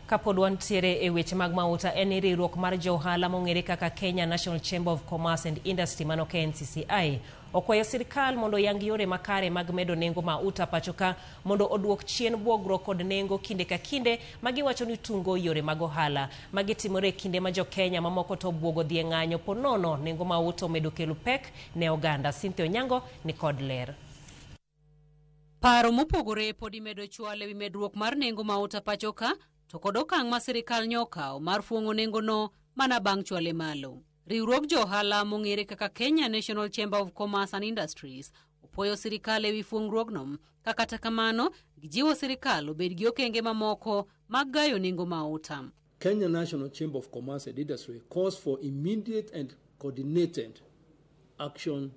Kapod wantiere e weche mag mauta en ni riwruok mar jo ohala mong'ere kaka Kenya National Chamber of Commerce and Industry mano KNCCI okwayo sirikal mondo oyang yore makare mag medo nengo mauta pacho ka mondo oduok chien buogruok kod nengo kinde ka kinde ma giwacho ni tungo yore mag ohala. Magi timore e kinde ma jo Kenya mamoko to obuogo dhi e ng'anyo po nono nengo mauta omedo kelo pek ne oganda. Cynthia Onyango ni kod ler. Paro mopogore pod imedo chwal ewi medruok mar nengo mauta pacho ka to kod okang' ma sirikal nyokawo mar fuong'o nengono mana bang' chwale malo. Riwruog jo ohala mong'ere kaka Kenya National Chamber of Commerce and Industries opuoyo sirikal ewi fuong'ruogno ka kata kamano gijiwo sirikal obed gi okenge mamoko mag gayo nengo mauta. Kenya National Chamber of Commerce and Industry calls for immediate and coordinated action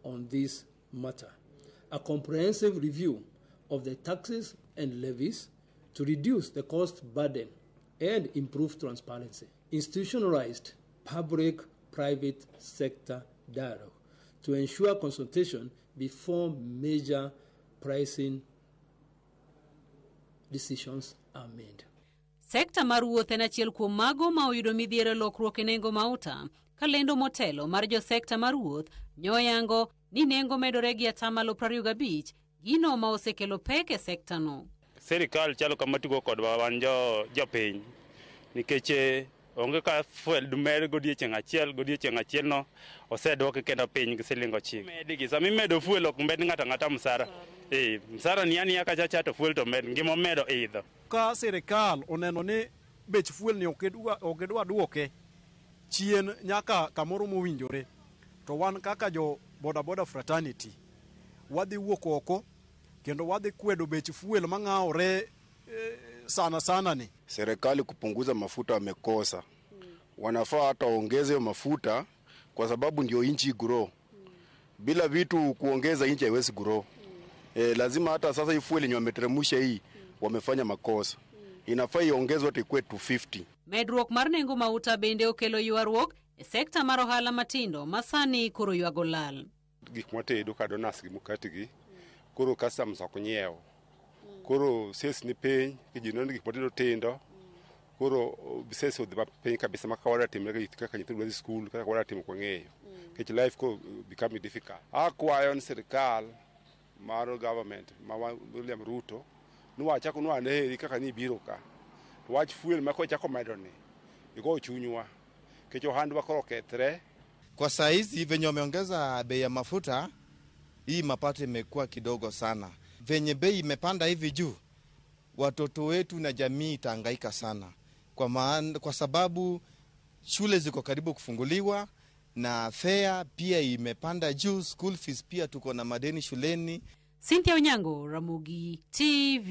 on this matter. A comprehensive review of the taxes and levies to reduce the cost burden and improve transparency. Institutionalized public-private sector dialogue to ensure consultation before major pricing decisions are made. Sekta mar wuoth en achiel kuom mago ma oyudo midhiero e lokruok e nengo mauta ka lendo motelo mar jo sekta mar wuoth nyoyango ni nengo medore gi atamalo 25 gino ma osekelo pek e sekta no. Sirikal chalo kama tugo kodwa wan jo jopiny nikech onge ka fuel dumed godiechieng' achiel godiechieng' achiel no osedwoki kendo piny gi siling 9. Medigi sama imedo fuel ok med ng'ato ang'ata msara. Msara ni aniya kacha cha to fuel to med ngima omedo idho. Ka sirikal oneno ni bech fuel ni ok idwa duoke chien nyaka kamoro mowinjore, to wan kaka jo bodaboda fraternity wadhi wuok oko kendo wadhi kwedo bech fuel mang'awore sana sana ni. Serikali kupunguza mafuta wamekosa. Wanafaa hata waongeze mafuta kwa sababu ndio nchi grow. Bila vitu kuongeza nchi haiwezi grow. Lazima hata sasa hii fuel yenye wameteremsha hii wamefanya makosa. Inafaa iongezwe hata ikuwe 250. Medruok mar nengo mauta bende okelo ywaruok e sekta mar ohala matindo ma sani koro ywago lal. Gik mwatedo ka donuts gi mkate gi koro customers ok nyiew. Koro sales ni piny, ji neno ni gik matindo tindo. Koro sales odhi piny kabisa ma ka timre kaka nyithindo dhi skul kaka wadwa timo ok wang'eyo. Nikech life koro becoming difficult. Akwayo ni sirikal mar government ma William Ruto ni wachak nwane kaka nibiro ka. To wach fuel ma kochako medo ni igo chunywa. Nikech ohandwa koro okethre. Kwa saa hizi venye wameongeza bei ya mafuta, hii mapato imekuwa kidogo sana. Venye bei imepanda hivi juu, watoto wetu na jamii itahangaika sana. Kwa sababu shule ziko karibu kufunguliwa na fare pia imepanda juu, school fees pia tuko na madeni shuleni. Cynthia Onyango, Ramogi TV.